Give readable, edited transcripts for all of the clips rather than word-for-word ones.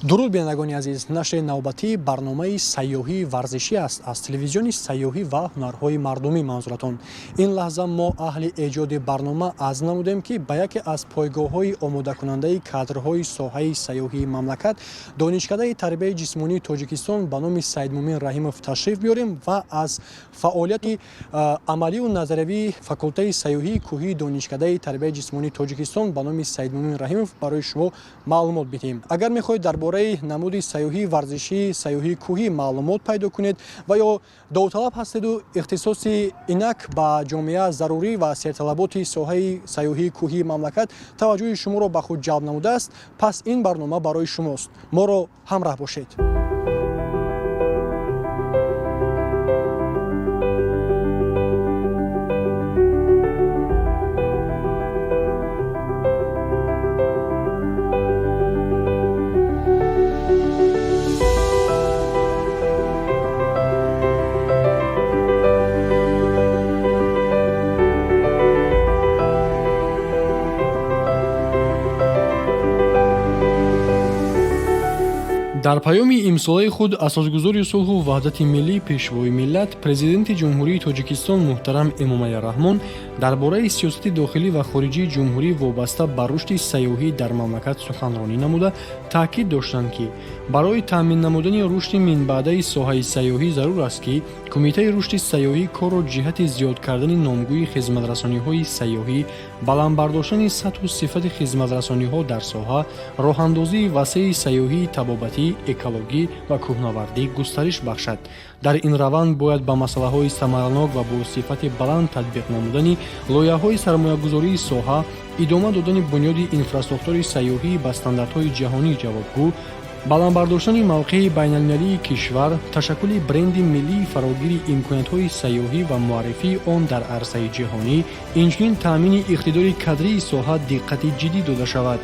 Дуруд, бинандагони азиз! Нашри навбатии барномаи сайёҳии варзишӣ аст аз телевизиони сайёҳӣ ва ҳунарҳои мардумӣ манзуратон. Ин лаҳза мо, аҳли эҷоди барнома, азм намудем, ки ба яке аз пойгоҳҳои омодакунандаи кадрҳои соҳаи сайёҳии мамлакат, Донишкадаи тарбияи ҷисмонии Тоҷикистон ба номи Саидмумин Раҳимов ташриф биёрем ва аз фаъолияти амалию назариявии факултаи сайёҳии кӯҳии Донишкадаи тарбияи ҷисмонии Тоҷикистон ба номи Саидмумин Раҳимов барои шумо маълумот бидиҳем. Агар мехоҳед дар бораи намуди сайёҳии варзишии сайёҳии кӯҳӣ маълумот пайдо кунед ва ё довталаб ҳастеду ихтисоси инак ба ҷомеа зарурӣ ва серталаботи соҳаи сайёҳии кӯҳии мамлакат таваҷҷӯҳи шуморо ба худ ҷалб намудааст, пас ин барнома барои шумост. Моро ҳамраҳ бошед. Дар паёми имсолаи худ Асосгузори сулҳу ваҳдати миллӣ, Пешвои миллат, Президенти Ҷумҳурии Тоҷикистон муҳтарам Эмомалӣ Раҳмон дар бораи сиёсати дохилӣ ва хориҷии ҷумҳурӣ вобаста ба рушди сайёҳӣ дар мамлакат суханронӣ намуда, таъкид доштанд, ки барои таъмин намудани рушди минбаъдаи соҳаи сайёҳӣ зарур аст, ки Кумитаи рушди сайёҳӣ корро ҷиҳати зиёд кардани номгӯи хизматрасониҳои сайёҳӣ, баланд бардоштани сатҳу сифати хизматрасониҳо дар соҳа, роҳандозии васеи сайёҳии табобатӣ, экологӣ ва кӯҳнавардӣ густариш бахшад. Дар ин раванд бояд ба масъалаҳои самаранок ва бо сифати баланд татбиқ намудани лоиҳаҳои сармоягузории соҳа, идома додани бунёди инфрасохтори сайёҳӣ ба стандартҳои ҷаҳонӣ ҷавобгӯ, баланд бардоштани мавқеи байналмилалии кишвар, ташаккули бренди миллии фарогири имкониятҳои сайёҳӣ ва муаррифии он дар арсаи ҷаҳонӣ, инчунин таъмини иқтидори кадрии соҳа диққати ҷиддӣ дода шавад.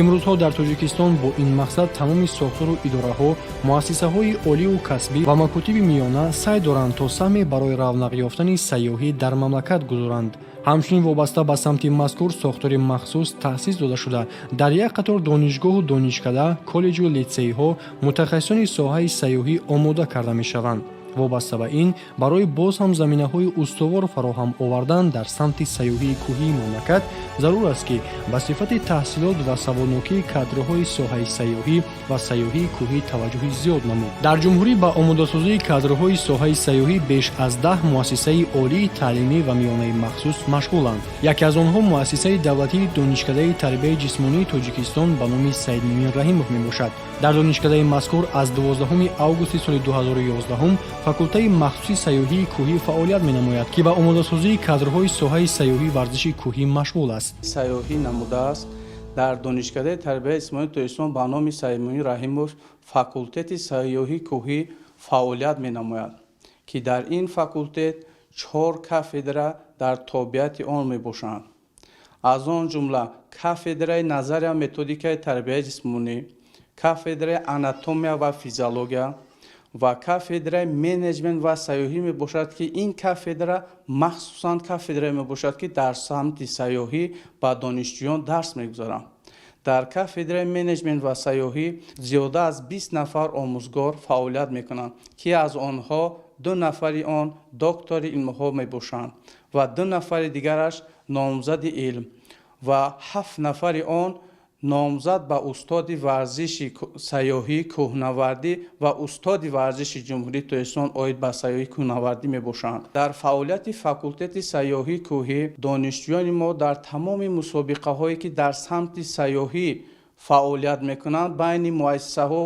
Имрӯзҳо дар Тоҷикистон бо ин мақсад тамоми сохтору идораҳо, муассисаҳои олию касбӣ ва макотиби миёна саъй доранд, то саҳме барои равнақ ёфтани сайёҳӣ дар мамлакат гузоранд. Ҳамчунин вобаста ба самти мазкур сохтори махсус таъсис дода шуда, дар як қатор донишгоҳу донишкада, коллеҷу литсейҳо мутахассисони соҳаи сайёҳӣ омода карда мешаванд. Вобаста ба ин, барои боз ҳам заминаҳои устувор фароҳам овардан дар самти сайёҳии кӯҳии мамлакат зарур аст, ки ба сифати таҳсилот ва саводнокии кадрҳои соҳаи сайёҳӣ ва сайёҳии кӯҳӣ таваҷҷӯҳи зиёд намуд. Дар ҷумҳурӣ ба омодасозии кадрҳои соҳаи сайёҳӣ беш аз 10 муассисаи олии таълимӣ ва миёнаи махсус машғуланд. Яке аз онҳо муассисаи давлатии Донишкадаи тарбияи ҷисмонии Тоҷикистон ба номи Саидмумин Раҳимов мебошад. Дар донишкадаи мазкур аз 12 августи соли 2011 факултаи махсуси сайёҳии кӯҳӣ фаъолият менамояд, ки ба омодасозии кадрҳои соҳаи сайёҳӣ варзиши кӯҳӣ машғул аст. Сайёҳӣ намудааст. Дар Донишкадаи тарбияи ҷисмонии Тоҷикистон ба номи Саидмумин Раҳимов факултети сайёҳии кӯҳӣ фаъолият менамояд, ки дар ин факултет чор кафедра дар тобеияти он мебошанд, аз он ҷумла кафедраи назария методикаи тарбияи ҷисмонӣ, кафедраи анатомия ва физиология ва кафедраи менеҷмент ва сайёҳӣ мебошад, ки ин кафедра махсусан кафедрае мебошад, ки дар самти сайёҳӣ ба донишҷӯён дарс мегузарад. Дар кафедраи менеҷмент ва сайёҳӣ зиёда аз 20 нафар омӯзгор фаъолият мекунанд, ки аз онҳо ду нафари он доктори илмҳо мебошанд ва ду нафари дигараш номзади илм ва ҳафт нафари он номзад ба устоди варзиши сайёҳии кӯҳнавардӣ ва устоди варзиши Ҷумҳурии Тоҷикистон оид ба сайёҳии кӯҳнавардӣ мебошанд. Дар фаъолияти факултети сайёҳии кӯҳӣ донишҷӯёни мо дар тамоми мусобиқаҳое, ки дар самти сайёҳӣ фаъолият мекунанд, байни муассисаҳо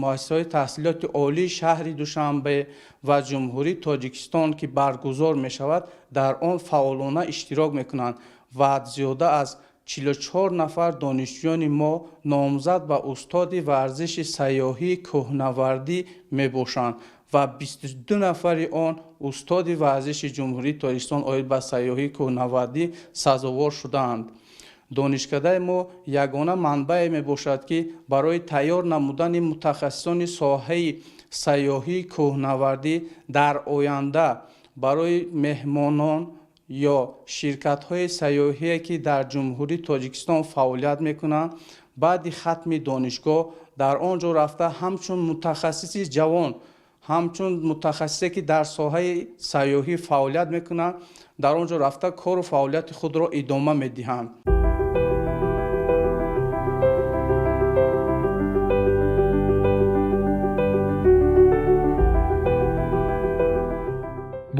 муассисаҳои таҳсилоти олии шаҳри Душанбе ва Ҷумҳурии Тоҷикистон, ки баргузор мешавад, дар он фаъолона иштирок мекунанд ва зиёда аз 44 нафар донишҷӯёни мо номзад ба устоди варзиши сайёҳии кӯҳнавардӣ мебошанд ва 22 нафари он устоди варзиши Ҷумҳурии Тоҷикистон оид ба сайёҳии кӯҳнавардӣ сазовор шудаанд. Донишкадаи мо ягона манбаъе мебошад, ки барои тайёр намудани мутахассисони соҳаи сайёҳии кӯҳнавардӣ дар оянда барои меҳмонон ё ширкатҳои сайёҳие, ки дар Ҷумҳурии Тоҷикистон фаъолият мекунанд. Баъди хатми донишгоҳ дар он ҷо рафта, ҳамчун мутахассиси ҷавон, ҳамчун мутахассисе, ки дар соҳаи сайёҳӣ фаъолият мекунад, дар он ҷо рафта кору фаъолияти худро идома медиҳанд.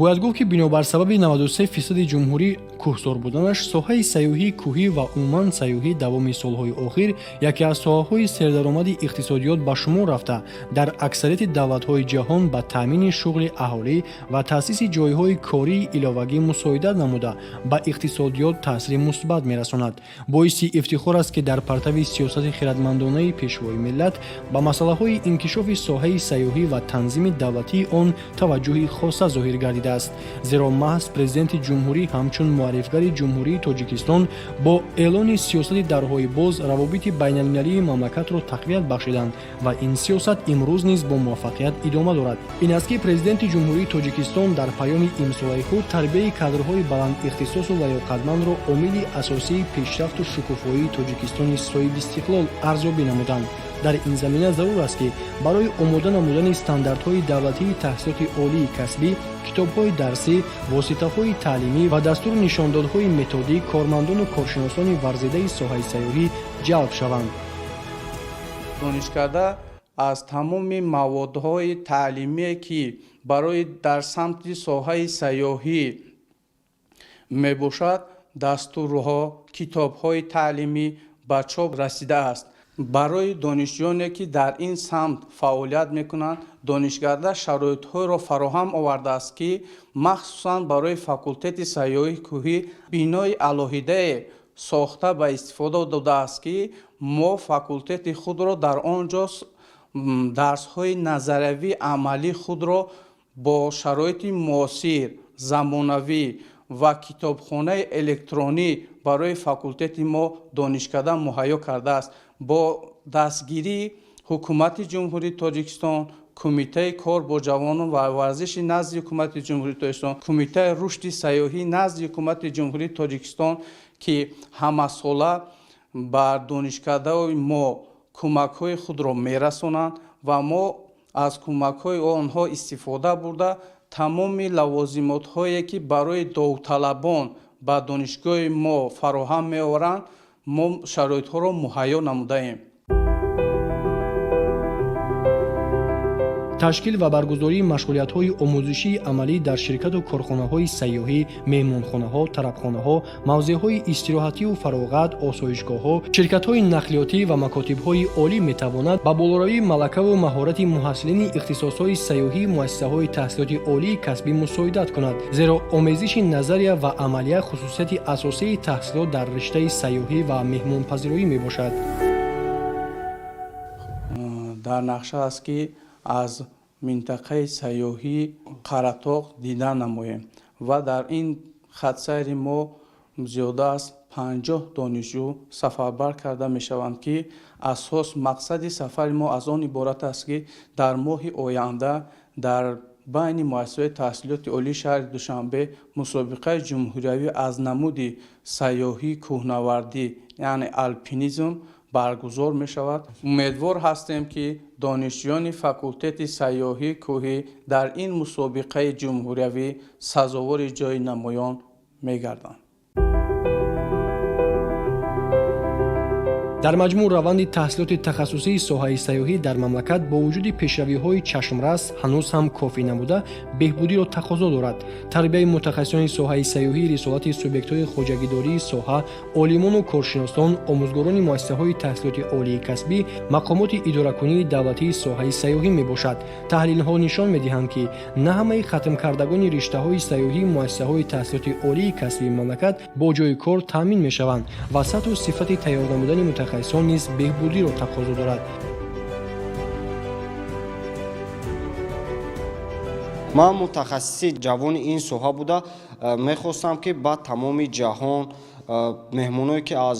Бояд гуфт, ки бинобар сабаби 93 фисади ҷумҳурӣ кӯҳсор буданаш, соҳаи сайёҳии кӯҳӣ ва умуман сайёҳӣ давоми солҳои охир яке аз соҳаҳои сердаромади иқтисодиёт ба шумор рафта, дар аксарияти давлатҳои ҷаҳон ба таъмини шуғли аҳолӣ ва таъсиси ҷойҳои кории иловагӣ мусоидат намуда, ба иқтисодиёт таъсири мусбат мерасонад. Боиси ифтихор аст, ки дар партави сиёсати хиратмандонаи Пешвои миллат ба масъалаҳои инкишофи соҳаи сайёҳӣ ва танзими давлатии он таваҷҷӯҳи хоса зоҳир гардидааст, зеро маҳз Президенти ҷумҳурӣ ҳамчун муаррифгари Ҷумҳурии Тоҷикистон бо эълони сиёсати дарҳои боз равобити байналмилалии мамлакатро тақвият бахшиданд ва ин сиёсат имрӯз низ бо муваффақият идома дорад. Ин аст, ки Президенти Ҷумҳурии Тоҷикистон дар паёми имсолаи худ тарбияи кадрҳои баландихтисосу лаёқатмандро омили асосии пешрафту шукуфоии Тоҷикистони соҳибистиқлол арзёбӣ намуданд. Дар ин замина зарур аст, ки барои омода намудани стандартҳои давлатии таҳсилоти олии касбӣ, китобҳои дарсӣ, воситаҳои таълимӣ ва дастуру нишондодҳои методӣ кормандону коршиносони варзидаи соҳаи сайёҳӣ ҷалб шаванд. Донишкада аз тамоми маводҳои таълимие, ки барои дар самти соҳаи сайёҳӣ мебошад, дастурҳо, китобҳои таълимӣ ба чоп расидааст. Барои донишҷӯёне, ки дар ин самт фаъолият мекунанд, донишкада шароитҳоеро фароҳам овардааст, ки махсусан барои факултети сайёҳии кӯҳӣ бинои алоҳидае сохта ба истифода додааст, ки мо факултети худро дар он ҷо дарсҳои назариявии амалии худро бо шароити муосир, замонавӣ ва китобхонаи электронӣ барои факултети мо донишкада муҳайё кардааст. Бо дастгирии Ҳукумати Ҷумҳурии Тоҷикистон, Кумитаи кор бо ҷавонон ва варзиши назди Ҳукумати Ҷумҳурии Тоҷикистон, Кумитаи рушди сайёҳӣ назди Ҳукумати Ҷумҳурии Тоҷикистон, ки ҳамасола ба донишкадаи мо кӯмакҳои худро мерасонанд ва мо аз кӯмакҳои онҳо истифода бурда, тамоми лавозимотҳое, ки барои довталабон ба донишгоҳи мо фароҳам меоранд, мо шароитҳоро муҳайё намудаем. Ташкил ва баргузории машғулиятҳои омӯзишии амалӣ дар ширкату корхонаҳои сайёҳӣ, меҳмонхонаҳо, тарабхонаҳо, мавзеъҳои истироҳативу фароғат, осоишгоҳҳо, ширкатҳои нақлиётӣ ва макотибҳои олӣ метавонад ба болоравии малакаву маҳорати муҳассилини ихтисосҳои сайёҳии муассисаҳои таҳсилоти олии касбӣ мусоидат кунад, зеро омезиши назария ва амалия хусусияти асосии таҳсилот дар риштаи сайёҳӣ ва меҳмонпазироӣ мебошад. Дар нақша аст, ки аз минтақаи сайёҳии Қаратоғ дида намоем ва дар ин хатсайри мо зиёда аз 50 донишҷӯ сафарбар карда мешаванд, ки асос мақсади сафари мо аз он иборат аст, ки дар моҳи оянда дар байни муассисаҳои таҳсилоти олии шаҳри Душанбе мусобиқаи ҷумҳуриявӣ аз намуди сайёҳии кӯҳнавардӣ, яъне алпинизм, баргузор мешавад. Умедвор ҳастем, ки донишҷӯёни факултети сайёҳии кӯҳӣ дар ин мусобиқаи ҷумҳуриявӣ сазовори ҷойи намоён мегарданд. Дар маҷмӯъ, раванди таҳсилоти тахассусии соҳаи сайёҳӣ дар мамлакат бо вуҷуди пешравиҳои чашмрас ҳанӯз ҳам кофӣ набуда, беҳбудиро тақозо дорад. Тарбияи мутахассисони соҳаи сайёҳӣ рисолати субъектҳои хоҷагидории соҳа, олимону коршиносон, омӯзгорони муассисаҳои таҳсилоти олии касбӣ, мақомоти идоракунии давлатии соҳаи сайёҳӣ мебошад. Таҳлилҳо нишон медиҳанд, ки на ҳамаи хатмкардагони риштаҳои сайёҳии муассисаҳои таҳсилоти олии касбии мамлакат бо ҷойи кор таъмин мешаванд ва сатҳу сифати тайёр намудани мутахассисон низ беҳбудиро тақозо дорад. Ман мутахассиси ҷавони ин соҳа буда, мехостам, ки ба тамоми ҷаҳон меҳмоное, ки аз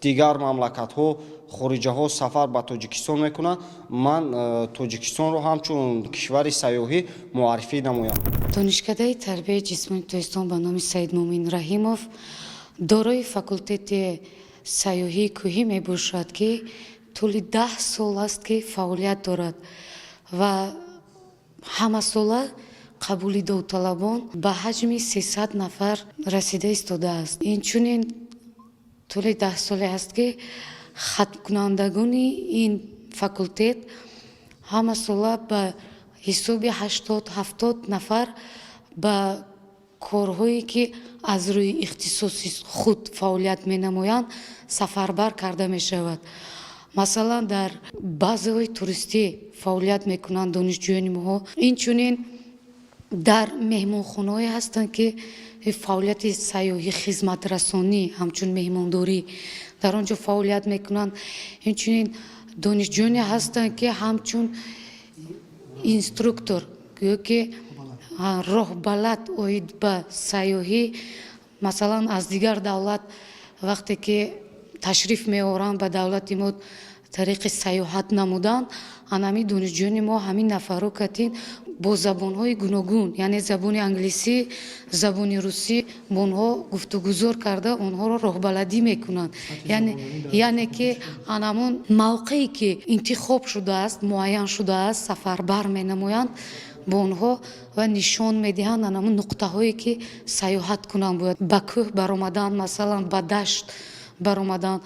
дигар мамлакатҳо, хориҷаҳо сафар ба Тоҷикистон мекунанд, ман Тоҷикистонро ҳамчун кишвари сайёҳӣ муаррифӣ намоям. Донишкадаи тарбияи ҷисмонии Тоҷикистон ба номи Саидмуъмин Раҳимов дорои факултети сайёҳии кӯҳӣ мебошад, ки тӯли 10 сол аст, ки фаъолият дорад ва ҳамасола қабули довталабон ба ҳаҷми 300 нафар расида истодааст. Инчунин тӯли 10 соле аст, ки хатмкунандагони ин факултет ҳамасола ба ҳисоби 80-70 нафар ба корҳое, ки аз рӯи ихтисоси худ фаъолият менамоянд, сафарбар карда мешавад. Масалан, дар базаҳои туристӣ фаъолият мекунанд донишҷӯёни моҳо, инчунин дар меҳмонхонаҳое ҳастанд, ки фаъолияти сайёҳӣ, хизматрасонӣ, ҳамчун меҳмондорӣ дар он ҷо фаъолият мекунанд. Инчунин донишҷӯёне ҳастанд, ки ҳамчун инструктор, гӯё ки роҳбалад оид ба сайёҳӣ, масалан, аз дигар давлат вақте ки ташриф меоранд ба давлати мо тариқи сайёҳат намудан, анами донишҷӯёни мо ҳамин нафарро катин бо забонҳои гуногун, яъне забони англисӣ, забони русӣ бо онҳо гуфтугузор карда, онҳоро роҳбаладӣ мекунанд, яъне ки анамон мавқее ки интихоб шудааст, муайян шудааст, сафарбар менамоянд бо онҳо ва нишон медиҳанд анамон нуқтаҳое ки сайёҳат кунанд бояд, ба кӯҳ баромадан, масалан, ба дашт баромадан.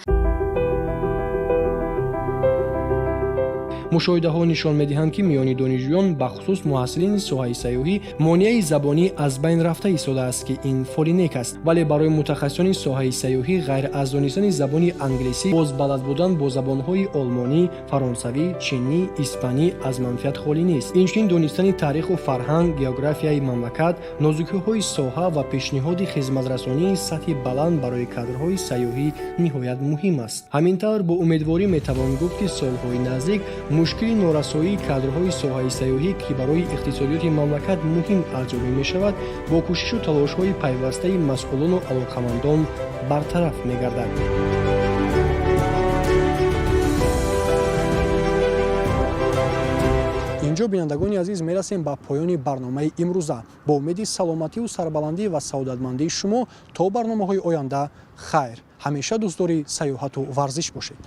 Мушоҳидаҳо нишон медиҳанд, ки миёни донишҷӯён, бахусус муҳассилини соҳаи сайёҳӣ, монеаи забонӣ аз байн рафта истодааст, ки ин фоли нек аст. Вале барои мутахассисони соҳаи сайёҳӣ ғайр аз донистани забони англисӣ боз балад будан бо забонҳои олмонӣ, фаронсавӣ, чинӣ, испанӣ аз манфиат холӣ нест. Инчунин донистани таъриху фарҳанг, географияи мамлакат, нозукиҳои соҳа ва пешниҳоди хизматрасонии сатҳи баланд барои кадрҳои сайёҳӣ ниҳоят муҳим аст. Ҳамин тавр, бо умедворӣ метавон гуфт, ки солҳои наздик мушкили норасоии кадрҳои соҳаи сайёҳӣ, ки барои иқтисодиёти мамлакат муҳим арзёбӣ мешавад, бо кӯшишу талошҳои пайвастаи масъулону алоқамандон бартараф мегардад. Инҷо, бинандагони азиз, мерасем ба поёни барномаи имрӯза. Бо умеди саломативу сарбаландӣ ва саодатмандии шумо то барномаҳои оянда хайр. Ҳамеша дӯстдори сайёҳату варзиш бошед.